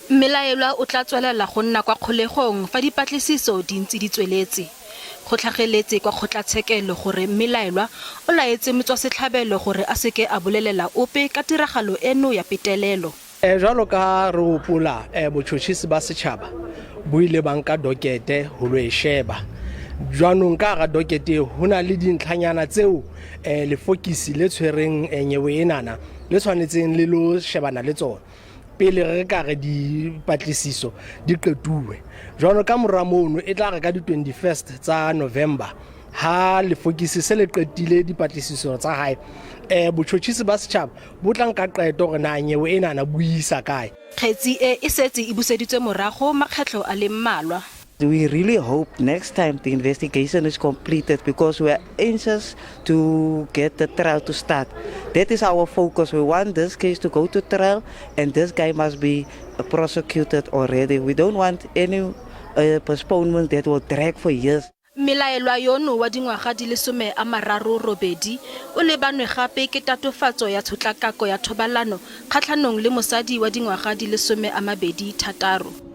Mmelaelwa o tla tswelela go nna kwa kgolegong fa dipatlisiso di ntse di tsweletse. Go tlhageletse kwa kgotlatshekelo gore mmelaelwa o laetse motswasetlhabelo gore a seke a bolelela ope ka tiragalo eno ya petelelo. Jwalo ka re hopola, botjhotjhisi ba setjhaba bo ile ba nka dokete ho lo e sheba. Jwanong ka hara dokete eo ho na le dintlhanyana tseo lefokisi le tshwereng nyewe enana le tshwanetseng le lo shebana le tsona pele re ka re dipatlisiso di qetuwe. Jwalo ka mora mono e tla re ka di-21st tsa November ha lefokisi se le qetile dipatlisiso tsa hae, botjhotjhisi ba setjhaba bo tla nka qeto hore na nyewe enana bo isa kae. Kgetsi e e setse e buseditswe morago makgetlho a le mmalwa. We really hope next time the investigation is completed because we are anxious to get the trial to start. That is our focus. We want this case to go to trial and this guy must be prosecuted already. We don't want any postponement that will drag for years. Mmelaelwa yono wa dingwaga di le 38 o lebanwe gape ke tatofatso ya tshotlakako ya thobalano kgatlhanong le mosadi wa dingwaga di le 26.